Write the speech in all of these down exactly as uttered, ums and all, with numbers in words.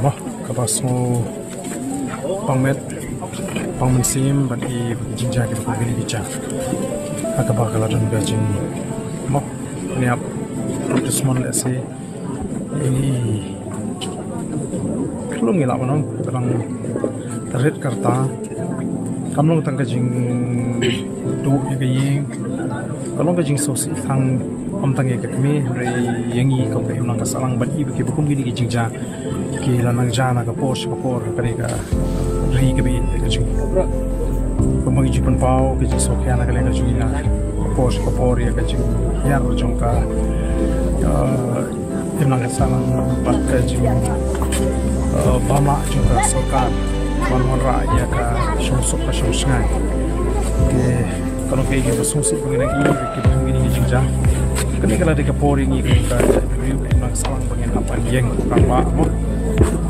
Mo, kaba sngew pang met, pang mynsiem, ban ïohi ba ki jingjia kiba kum kine ki jia. Ha kaba ka la don ka jing, mo, pynïap, dismon lehse. Ïa ngi khlem ngi lah ban ong, ka dang rit ka rta. Kam long tang ka jingduh ïa ka ïing, ka long ka jingsngewsih tang, ym tang ïa ka kmie, hynrei ïa ngi kum ka imlang ka sahlang ban ïohi ba kiba kum kine ki jingjia ki la nang jia na ka por sha ka por ha kane ka ri kaba ïeit ka jong ngi. Kumba ngi ju pynpaw ka jingsngewkhia na ka liang ka jong ngi na ka por sha ka por ïa ka jinghiar jong ka, eh, imlang ka sahlang bad ka jing, eh, bamla jong ka sorkar ban wanrah ïa ka shongsuk ka shongshngaiñ. Te ka long kaei kaba sngewsih ba ngin ïohi ba kiba kum kine ki jingjia. Kane ka la dei ka por ïa ngi kum ka jaitbynriew ka imlang ka sahlang ba ngin hap ban ïeng rangbah, mo,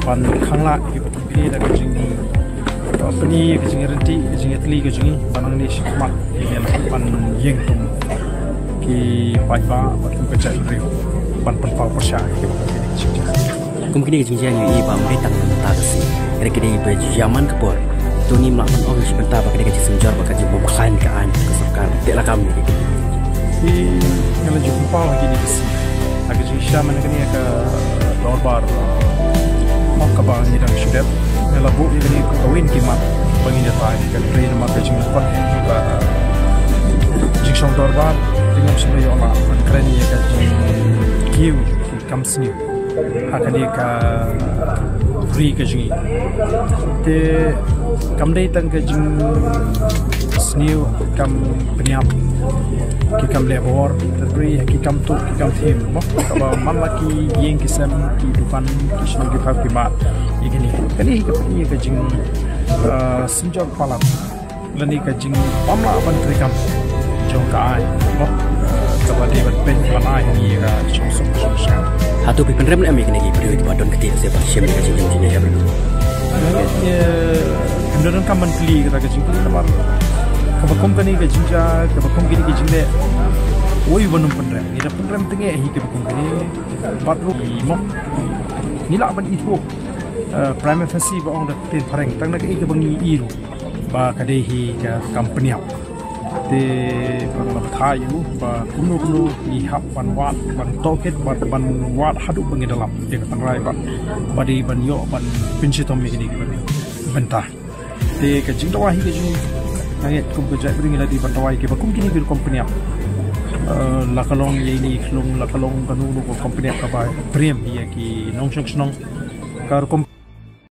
ban khanglad ïa kiba kum kine da ka jing, eh, pyni ïa ka jingïaryntih, ka jingïatylli ka jong ngi, ba nangne shakhmat ngin hap ban ïeng kum ki paidbah bad kum ka jaitbynriew ban pynpaw pyrshah ïa kiba kum kine ki jingjia. Kum kine ki jingjia ngi ïohi ba ym dei tang mynta ka sngi, hynrei ka dei ba ju ïa man ka por. To ngim lah ban ong shi bynta ba ka dei ka jingsynjor bad ka jingbymkhlaiñ ka aiñ ka sorkar. Te la kam ne. Te nga la ju pynpaw ha kine ki sngi, ha ka jingshisha mynne kane ka dorbar, mo, kaba ngi dang shu dep, nga la buh ïa kane ka win ki mat ba ngin ïa tai, ka dei namar ka jinglong ka jingshong dorbar. Te ngam shym la ïoh lah ban kren ïa ka jingkiew ki kam sniew ha kane ka ri ka jong ngi. Te kam dei tang ka jingsniew, ki kam pynïap, ki kam leh bor, te hynrei ki kam tuh, ki kam thiem, mo, kaba man la ki ïing ki sem, ki dukan, ki shnong ki phab ki mad ïa kine. Kane hi ka, ïa ka jing, eh, synjor palat lane ka jingbymlah ban treikam jong ka aiñ, mo, eh, kaba dei ban pynbna ïa ngi ïa ka shongsuk shongshngaiñ. Hato phi pynrem ne em ïa kine ki briew kiba don kti se ban shem ïa ka jingjia jong ngi? Nga ngeit, eh, ngim donkam ban kylli kata ka jingkylli namar kaba kum kane ka jingjia, kaba kum kine ki jingleh, uei uban ym pynrem? Ngi da pynrem tang ïa hi kaba kum kine. Bad ruh, mo, ngi lah ban ithuh, eh, prima facie ba ong da ka ktien phareng, tang na kaei kaba ngi ïohi ruh ba ka dei hi ka kam pynïap. Te ba nga la batai ïa u ba kumno kumno ngi hap ban wad, ban tohkit, ban, ban wad haduh ba ngin da lap ïa ka tynrai bad ba dei ban ïoh ban pynshitom ïa kine ki bynta. Te ka jingdawa hi ka jong ngi, nga ngeit kum ka jaitbynriew ngi la dei ban dawa ïa kiba kum kine ki rukom pynïap. Eh, la ka long ïa ine i khlung, la ka long kano kano ka rukom pynïap kaba briew ïa ki nongshong shnong. Ka rukom